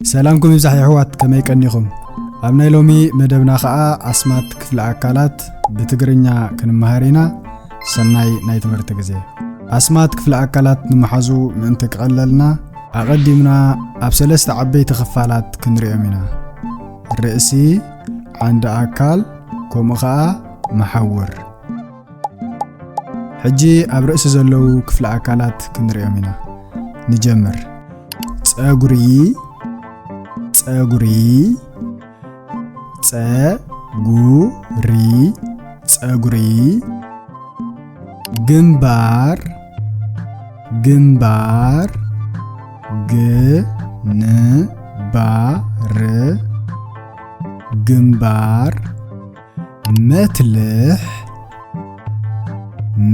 ሰላምኩም ይብዛሕ የሕዋት፣ ከመይ ቀኒኹም? ኣብ ናይ ሎሚ መደብና ኸኣ ኣስማት ክፍለ ኣካላት ብትግርኛ ክንመሃር ኢና። ሰናይ ናይ ትምህርቲ ግዜ። ኣስማት ክፍለ ኣካላት ንምሓዙ ምእንቲ ክቐለልና፣ ኣቐዲምና ኣብ ሰለስተ ዓበይቲ ክፋላት ክንሪኦም ኢና። ርእሲ፣ ዓንዲ ኣካል፣ ከምኡ ኸኣ መሓውር። ሕጂ ኣብ ርእሲ ዘለዉ ክፍለ ኣካላት ክንሪኦም ኢና። ንጀምር። ጸጉሪ፣ ጸጉሪ፣ ጸጉሪ፣ ጸጉሪ። ግንባር፣ ግንባር፣ ግንባር፣ ግንባር። መትልሕ፣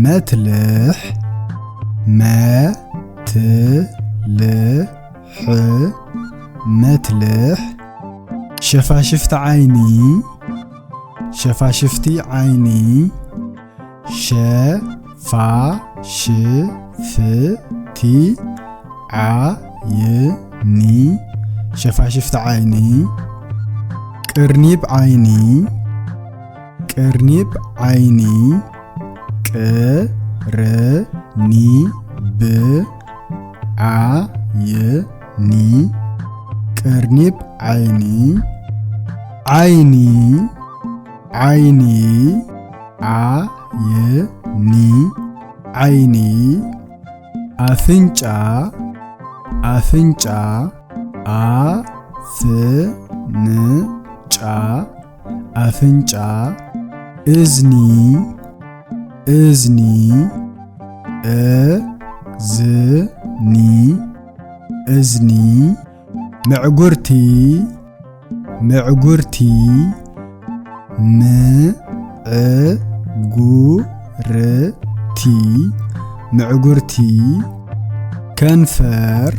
መትልሕ፣ መትልሕ፣ መትልሕ። ሸፋሽፍቲ ዓይኒ፣ ሸፋሽፍቲ ዓይኒ፣ ሸፋሽፍቲ ዓይኒ፣ ሸፋሽፍቲ ዓይኒ። ቅርኒብ ዓይኒ፣ ቅርኒብ ዓይኒ፣ ቅርኒብ ዓይኒ፣ ቅርኒብ ዓይኒ። ዓይኒ፣ ዓይኒ፣ ዓይኒ፣ ዓይኒ። ኣፍንጫ፣ ኣፍንጫ፣ ኣፍንጫ፣ ኣፍንጫ። እዝኒ፣ እዝኒ፣ እዝኒ፣ እዝኒ። ምዕጉርቲ፣ ምዕጉርቲ፣ ምዕጉርቲ፣ ምዕጉርቲ። ከንፈር፣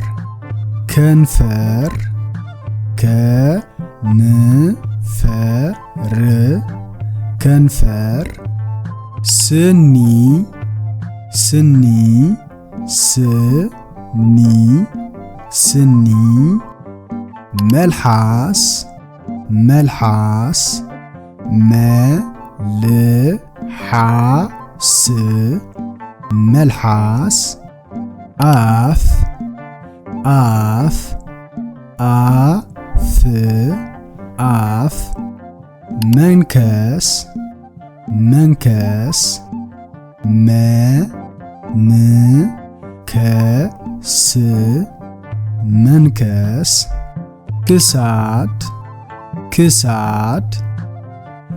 ከንፈር፣ ከንፈር፣ ከንፈር። ስኒ፣ ስኒ፣ ስኒ፣ ስኒ። መልሓስ፣ መልሓስ፣ መልሓስ፣ መልሓስ። ኣፍ፣ ኣፍ፣ ኣፍ፣ ኣፍ። መንከስ፣ መንከስ፣ መንከስ፣ መንከስ። ክሳድ፣ ክሳድ፣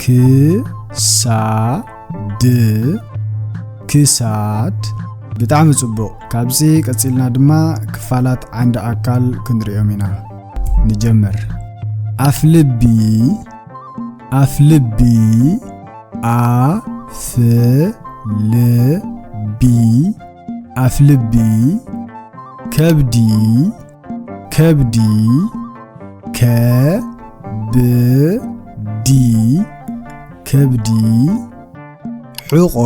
ክሳድ፣ ክሳድ። ብጣዕሚ ጽቡቕ። ካብዚ ቀጺልና ድማ ክፋላት ዓንዲ ኣካል ክንሪኦም ኢና። ንጀምር። ኣፍልቢ፣ ኣፍልቢ፣ ኣፍልቢ፣ ኣፍልቢ። ከብዲ፣ ከብዲ፣ ከብዲ፣ ከብዲ። ሕቖ፣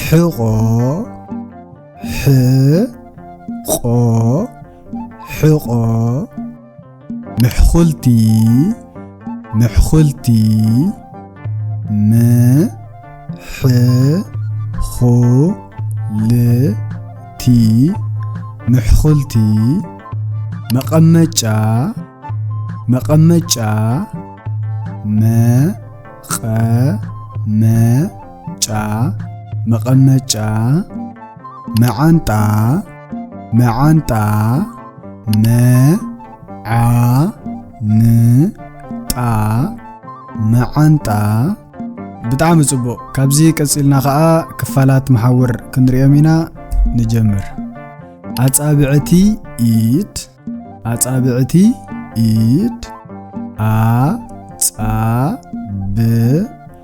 ሕቖ፣ ሕቖ፣ ሕቖ። ምሕኹልቲ፣ ምሕኹልቲ፣ ምሕኹልቲ፣ ምሕኹልቲ። መቐመጫ፣ መቐመጫ፣ መቐመጫ፣ መቐመጫ። መዓንጣ፣ መዓንጣ፣ መዓንጣ፣ መዓንጣ። ብጣዕሚ ጽቡቕ። ካብዚ ቀጺልና ኸኣ ክፋላት መሓውር ክንሪኦም ኢና። ንጀምር። ኣጻብዕቲ ኢድ፣ ኣጻብዕቲ ኢድ፣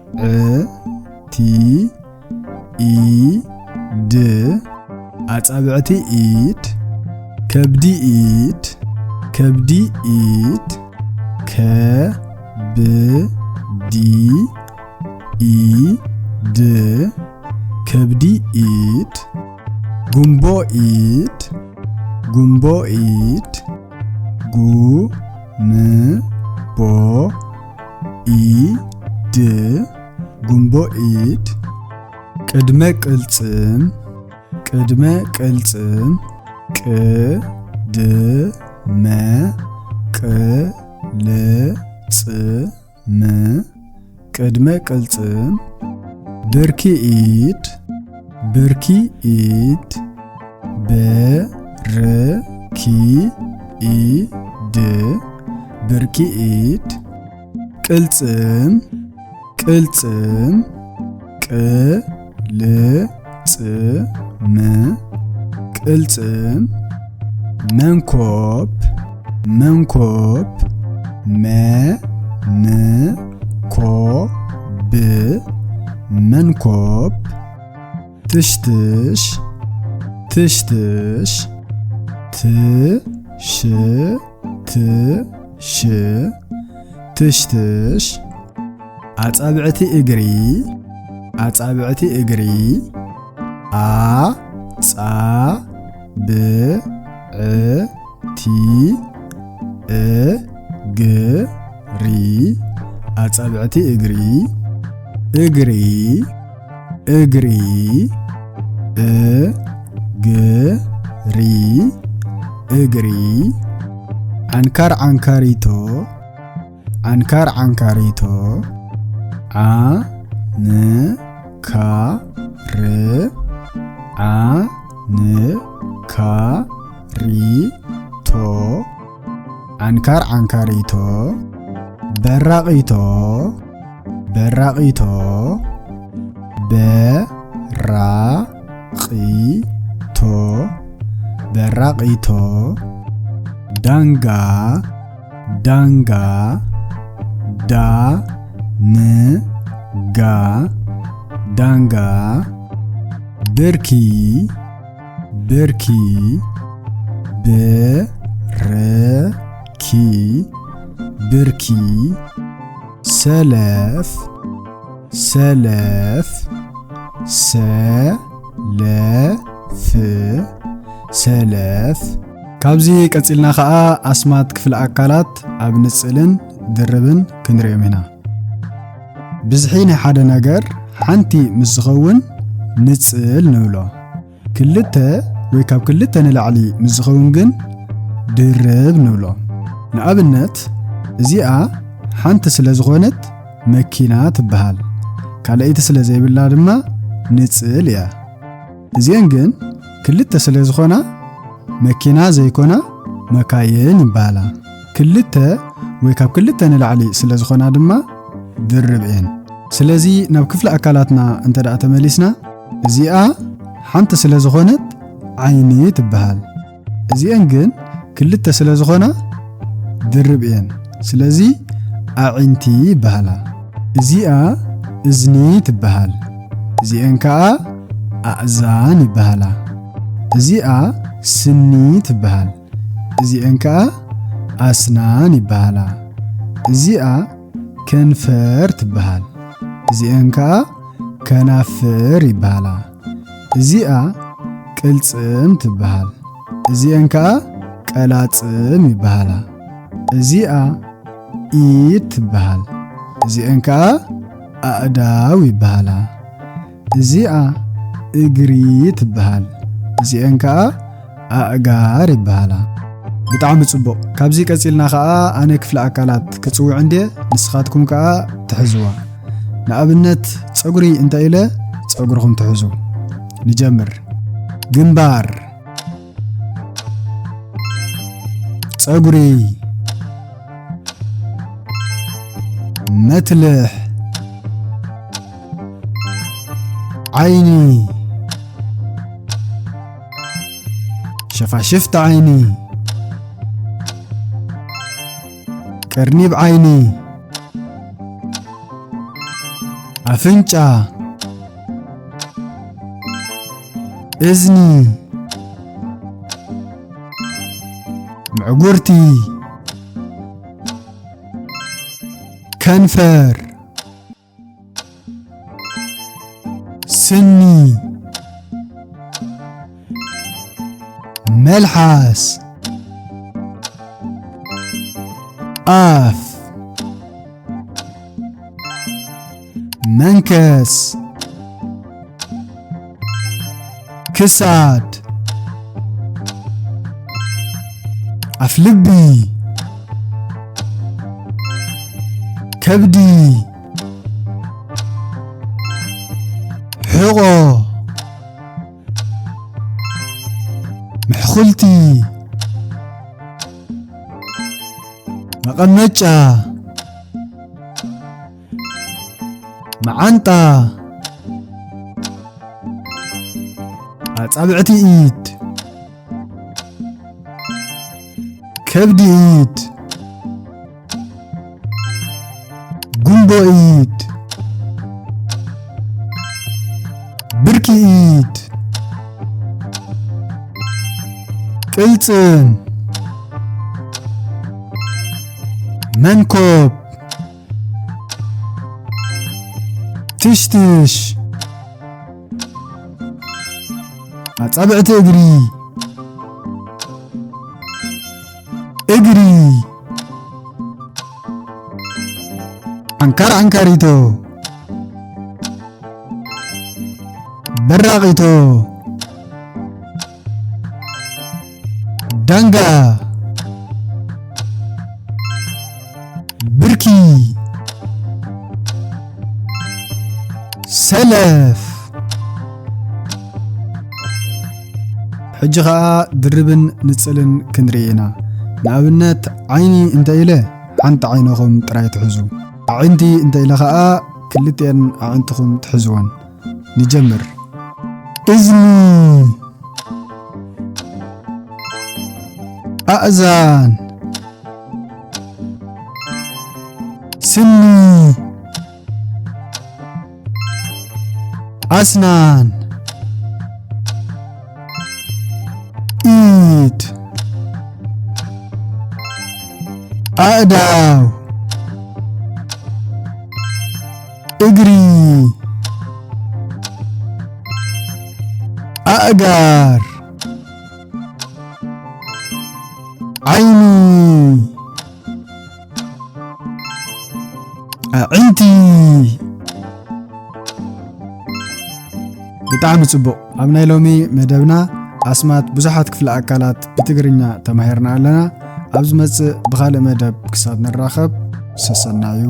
ኣጻብዕቲ ኢድ፣ ኣጻብዕቲ ኢድ። ከብዲ ኢድ፣ ከብዲ ኢድ፣ ከብዲ ኢድ፣ ከብዲ ኢድ። ጉምቦ ኢድ፣ ጉምቦ ኢድ፣ ጉ ም ቦ ኢ ድ፣ ጉምቦ ኢድ። ቅድመ ቅልጽም፣ ቅድመ ቅልጽም። ቅ ድ መ ቅ ል ጽ ም፣ ቅድመ ቅልጽም። ብርኪ ኢድ፣ ብርኪ ኢድ። ብ ር ኪ ኢ ድ፣ ብርኪ ኢድ። ቅልጽም፣ ቅልጽም። ቅ ል ጽ ም፣ ቅልጽም። መንኮብ፣ መንኮብ። መ ን ኮ ብ፣ መንኮብ። ትሽትሽ፣ ትሽትሽ። ት ሽ ት ሽ፣ ትሽትሽ። ኣጻብዕቲ እግሪ፣ ኣጻብዕቲ እግሪ። ኣ ጻ ብ ዕ ቲ እ ግ ሪ፣ ኣጻብዕቲ እግሪ። እግሪ፣ እግሪ። እ ግ ሪ፣ እግሪ። ዓንካር ዓንካሪቶ፣ ዓንካር ዓንካሪቶ። ዓ ን ካ ር፣ ዓ ን ካ ሪ ቶ። ዓንካር ዓንካሪቶ። በራቒቶ፣ በራቒቶ። በ ራ ቒ ቶ፣ በራቒቶ። ዳንጋ፣ ዳንጋ። ዳ ን ጋ፣ ዳንጋ። ብርኪ፣ ብርኪ። ብ ር ኪ፣ ብርኪ። ሰለፍ፣ ሰለፍ። ሰ ለ ፍ፣ ሰለፍ። ካብዚ ቀጺልና ኸኣ ኣስማት ክፍለ ኣካላት ኣብ ንጽልን ድርብን ክንርእዮም ኢና። ብዝሒ ናይ ሓደ ነገር ሓንቲ ምስ ዝኸውን ንጽል ንብሎ። ክልተ ወይ ካብ ክልተ ንላዕሊ ምስ ዝኸውን ግን ድርብ ንብሎ። ንኣብነት፣ እዚኣ ሓንቲ ስለ ዝኾነት መኪና ትበሃል። ካልኣይቲ ስለ ዘይብላ ድማ ንጽል እያ። እዚአን ግን ክልተ ስለ ዝኾና መኪና ዘይኮና መካይን ይበሃላ። ክልተ ወይ ካብ ክልተ ንላዕሊ ስለ ዝኾና ድማ ድርብ እየን። ስለዚ ናብ ክፍለ ኣካላትና እንተ ደኣ ተመሊስና፣ እዚኣ ሓንቲ ስለ ዝኾነት ዓይኒ ትበሃል። እዚአን ግን ክልተ ስለ ዝኾና ድርብ እየን። ስለዚ ኣዒንቲ ይበሃላ። እዚኣ እዝኒ ትበሃል። እዚአን ከኣ ኣእዛን ይበሃላ። እዚኣ ስኒ ትበሃል። እዚአን ከኣ ኣስናን ይበሃላ። እዚኣ ከንፈር ትበሃል። እዚአን ከኣ ከናፍር ይበሃላ። እዚኣ ቅልጽም ትበሃል። እዚአን ከኣ ቀላጽም ይበሃላ። እዚኣ ኢድ ትበሃል። እዚአን ከኣ ኣእዳው ይበሃላ። እዚኣ እግሪ ትበሃል። እዚአን ከኣ ኣእጋር ይበሃላ። ብጣዕሚ ጽቡቕ። ካብዚ ቀጺልና ከኣ ኣነ ክፍለ ኣካላት ክጽውዕ እንድየ፣ ንስኻትኩም ከኣ ትሕዝዋ። ንኣብነት፣ ጸጉሪ እንተ ኢለ ጸጉርኹም ትሕዙ። ንጀምር። ግንባር፣ ጸጉሪ፣ መትልሕ፣ ዓይኒ፣ ሸፋሽፍቲ ዓይኒ፣ ቀርኒብ ዓይኒ፣ ኣፍንጫ፣ እዝኒ፣ ምዕጉርቲ፣ ከንፈር፣ ስኒ፣ መልሓስ፣ ኣፍ፣ መንከስ፣ ክሳድ፣ ኣፍልቢ፣ ከብዲ፣ ሕቖ፣ ምሕኹልቲ፣ መቐመጫ፣ መዓንጣ፣ ኣጻብዕቲ ኢድ፣ ከብዲ ኢድ፣ ጉምቦ ኢድ፣ ብርኪ ኢድ፣ ቅልጽም፣ መንኮብ፣ ትሽትሽ፣ ኣጻብዕቲ እግሪ፣ እግሪ፣ ዓንካር ዓንካሪቶ፣ በራቒቶ፣ ዳንጋ፣ ብርኪ፣ ሰለፍ። ሕጂ ኸኣ ድርብን ንጽልን ክንርኢ ኢና። ንኣብነት ዓይኒ እንተ ኢለ ሓንቲ ዓይንኹም ጥራይ ትሕዙ። ኣዒንቲ እንተ ኢለ ኸኣ ክልቲኤን ኣዒንትኹም ትሕዝወን። ንጀምር። እዝኒ፣ ኣእዛን፣ ስኒ፣ ኣስናን፣ ኢድ፣ ኣእዳው፣ እግሪ፣ ኣእጋር፣ ዓይኒ፣ ኣዒንቲ። ብጣዕሚ ጽቡቕ። ኣብ ናይ ሎሚ መደብና ኣስማት ብዙሓት ክፍለ ኣካላት ብትግርኛ ተማሂርና ኣለና። ኣብ ዝመጽእ ብኻልእ መደብ ክሳብ ንራኸብ ሰሰናዩ።